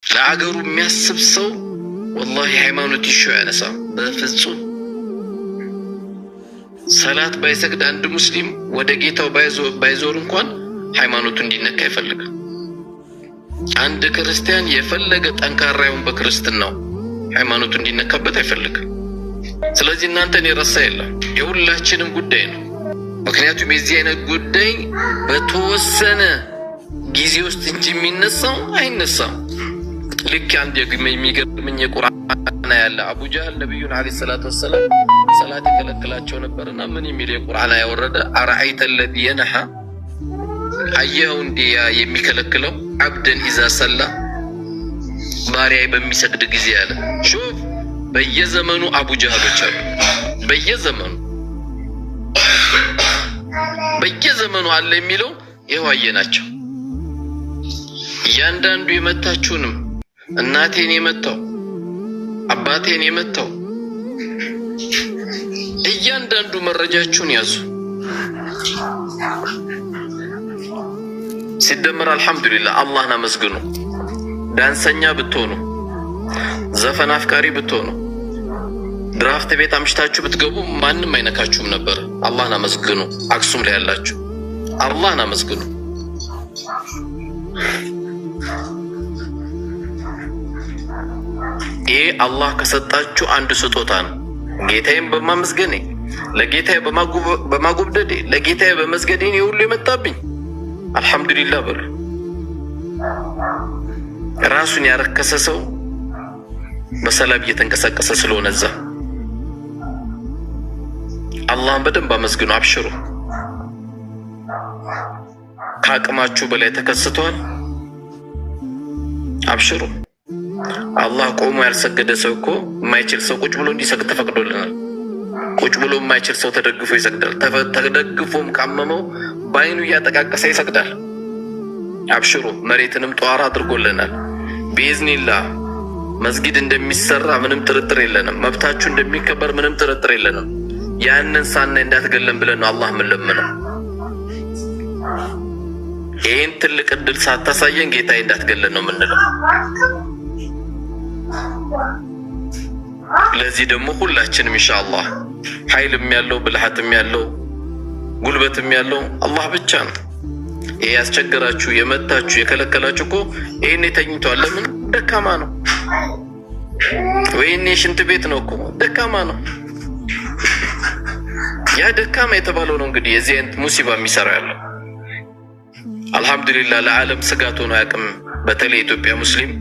ለአገሩ የሚያስብ ሰው ወላሂ ሃይማኖት issue አያነሳም በፍጹም። ሰላት ባይሰግድ አንድ ሙስሊም ወደ ጌታው ባይዞር እንኳን ሃይማኖቱ እንዲነካ አይፈልግም። አንድ ክርስቲያን የፈለገ ጠንካራ ይሁን በክርስትናው ሃይማኖቱ እንዲነካበት አይፈልግም። ስለዚህ እናንተን የረሳ የለም፣ የሁላችንም ጉዳይ ነው። ምክንያቱም የዚህ አይነት ጉዳይ በተወሰነ ጊዜ ውስጥ እንጂ የሚነሳው አይነሳም። ልክ አንድ የሚገርምኝ የቁርአን ያለ አቡ ጃህል ነቢዩን ዓለይሂ ሰላቱ ወሰላም ሰላት የከለክላቸው ነበርና ምን የሚል የቁርአን ያወረደ أرأيت الذي ينهى፣ አየኸው እንዴ ያ የሚከለክለው عبدا إذا صلى፣ ባሪያዬ በሚሰግድ ጊዜ አለ። شوف፣ በየዘመኑ አቡ ጃህሎች አሉ። በየዘመኑ በየዘመኑ አለ የሚለው ይኸው አየናቸው። እያንዳንዱ የመታችሁንም፣ እናቴን የመታው፣ አባቴን የመታው፣ እያንዳንዱ መረጃችሁን ያዙ። ሲደመር አልሐምዱሊላህ አላህን አመስግኑ። ዳንሰኛ ብትሆኑ፣ ዘፈን አፍቃሪ ብትሆኑ፣ ድራፍት ቤት አምሽታችሁ ብትገቡ ማንም አይነካችሁም ነበር። አላህን አመስግኑ። አክሱም ላይ ያላችሁ አላህን አመስግኑ። ይሄ አላህ ከሰጣችሁ አንድ ስጦታ ነው። ጌታዬን በማመስገኔ፣ ለጌታዬ በማጎብደዴ፣ ለጌታዬ በመስገዴ ይሄ ሁሉ የመጣብኝ አልሐምዱሊላህ በሉ። ራሱን ያረከሰ ሰው በሰላም እየተንቀሳቀሰ ስለሆነ እዛ አላህን በደንብ አመስግኑ። አብሽሩ። ከአቅማችሁ በላይ ተከስቷል። አብሽሩ። አላህ ቆሞ ያልሰገደ ሰው እኮ፣ የማይችል ሰው ቁጭ ብሎ እንዲሰግድ ተፈቅዶልናል። ቁጭ ብሎ የማይችል ሰው ተደግፎ ይሰግዳል። ተደግፎም ካመመው በአይኑ እያጠቃቀሰ ይሰግዳል። አብሽሩ። መሬትንም ጠዋራ አድርጎልናል። ቢኢዝኒላህ መስጊድ እንደሚሰራ ምንም ጥርጥር የለንም። መብታችሁ እንደሚከበር ምንም ጥርጥር የለንም። ያንን ሳናይ እንዳትገለን ብለን ነው አላህ የምንለምነው። ይህን ትልቅ እድል ሳታሳየን ጌታዬ እንዳትገለን ነው የምንለው። ለዚህ ደግሞ ሁላችንም ኢንሻአላህ ኃይልም ያለው፣ ብልሃትም ያለው፣ ጉልበትም ያለው አላህ ብቻ ነው። ይሄ ያስቸገራችሁ፣ የመታችሁ፣ የከለከላችሁ እኮ ይሄኔ ተኝቷል። ለምን? ደካማ ነው። ወይኔ ሽንት ቤት ነው እኮ፣ ደካማ ነው። ያ ደካማ የተባለው ነው እንግዲህ የዚህ አይነት ሙሲባ የሚሰራው ያለው። አልሐምዱሊላህ ለዓለም ስጋት ሆኖ አያውቅም። በተለይ የኢትዮጵያ ሙስሊም